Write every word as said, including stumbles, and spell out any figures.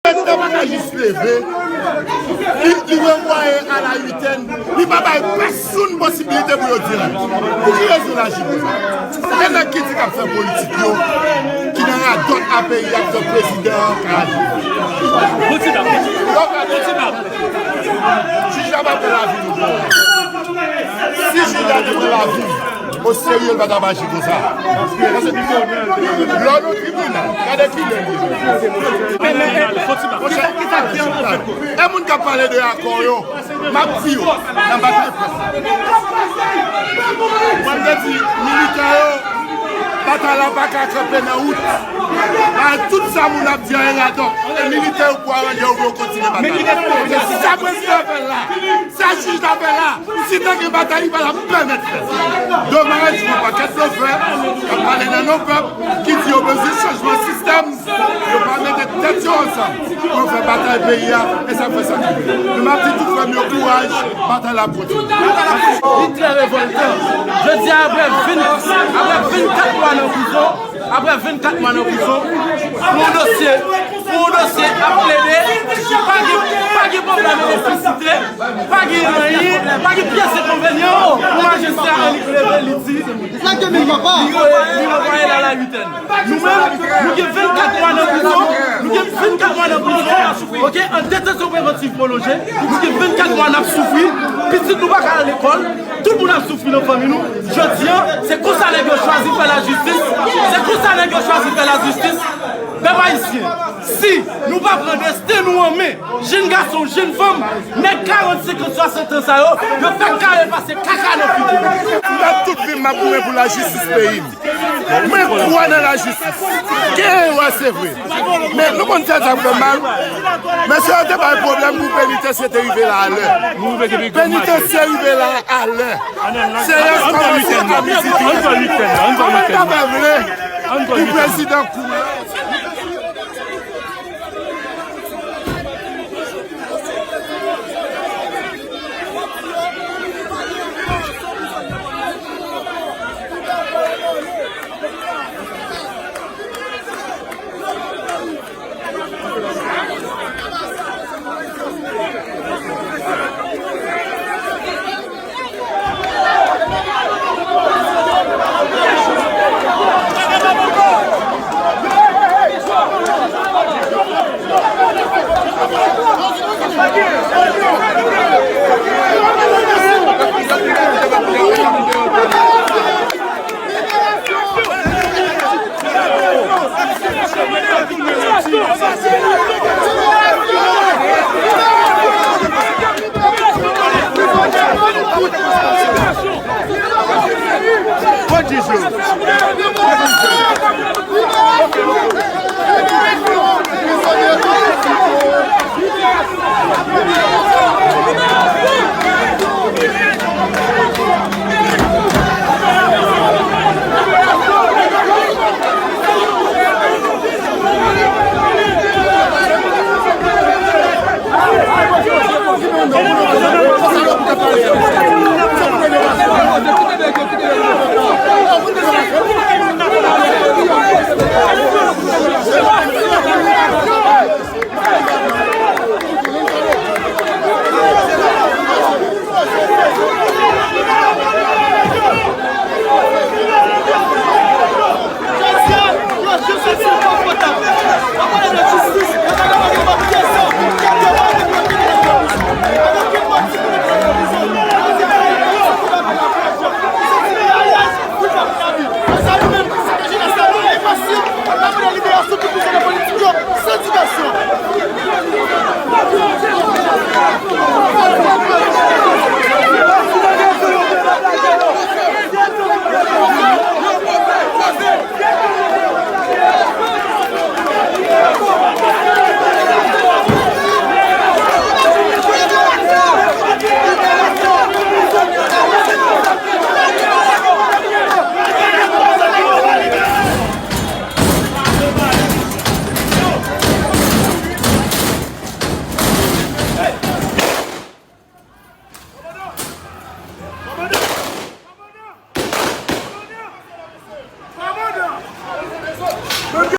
Prezidan pa ka jis leve, li, li renvwaye a la itèn, li pa bay pèsonn posibilite pou yo di anyen. Pou ki rezon l aji konsa? E nèg ki di k ap fè politik yo, ki nan radòt a peyi a, k fè prezidan an ka aji. Jij la pa pran lavi nou pran. Si jij la te pran lavi, o serye, l pa t ap aji konsa. Paske lè w nan tribinal, gade kilè l ye. Monchè, e moun k ap pale de akò yo, m ap di yo, nan batay près la. Mwen te di, militè yo, batay la pa ka kanpe nan wout. Bay tout sa moun ap di a e radòt. E militè yo pou aranje yo pou yo kontinye batay la. Se sa prezidan fè la. Sa jij la fè la, si te gen batay, li pa t ap pèmèt fè. Domaj, yon pakèt blofè k ap pale nan non pèp, ki di yo bezwen chanjman sistèm, yo pa mete tèt yo ansanm pou yo fè batay peyi a, e sa k fè sa k rive. Men m ap di tout frè m yo kouraj, batay la ap kontinye. Li trè revòltan. Jodi a, apre vennkat, apre vennkat mwa nan prizon, Apre vennkat mwa nan prizon, pou yon dosye, pou yon dosye ap plede, pa gen, pa gen pwoblèm elektrisite, pa gen anyen, pa gen pyès enkonvenyan pou majistra Annick leve, li di, li, li renvwaye, li renvwaye l a la itèn. Nou menm, nou gen vennkat mwa nan prizon, nou gen vennkat mwa nan prizon, oke, an detansyon prevantiv pwolonje, nou gen vennkat mwa n ap soufri, pitit nou pa ka al lekòl, Tout moun ap soufri nan fanmi nou. Jodi a, se konsa nèg yo chwazi fè lajistis. Se konsa nèg yo chwazi fè lajistis. Pèp ayisyen, si nou pa pran desten nou an men, jenn gason, jenn fanm, nèg karant, senkant, swasant an sa yo, yo fèk kare pase kaka nan figi nou. M ap tout vi m, m ap goumen pou lajistis peyi m. Mwen kwè nan lajistis. Gen erè, se vre. Men nou konn sa k fè m mal? Mesye yo te bay pwoblèm pou penitansye te rive la alè. Penitansye rive la alè. Seyans kòmanse a midi. Kòman ta fè vle pou prezidan kou la?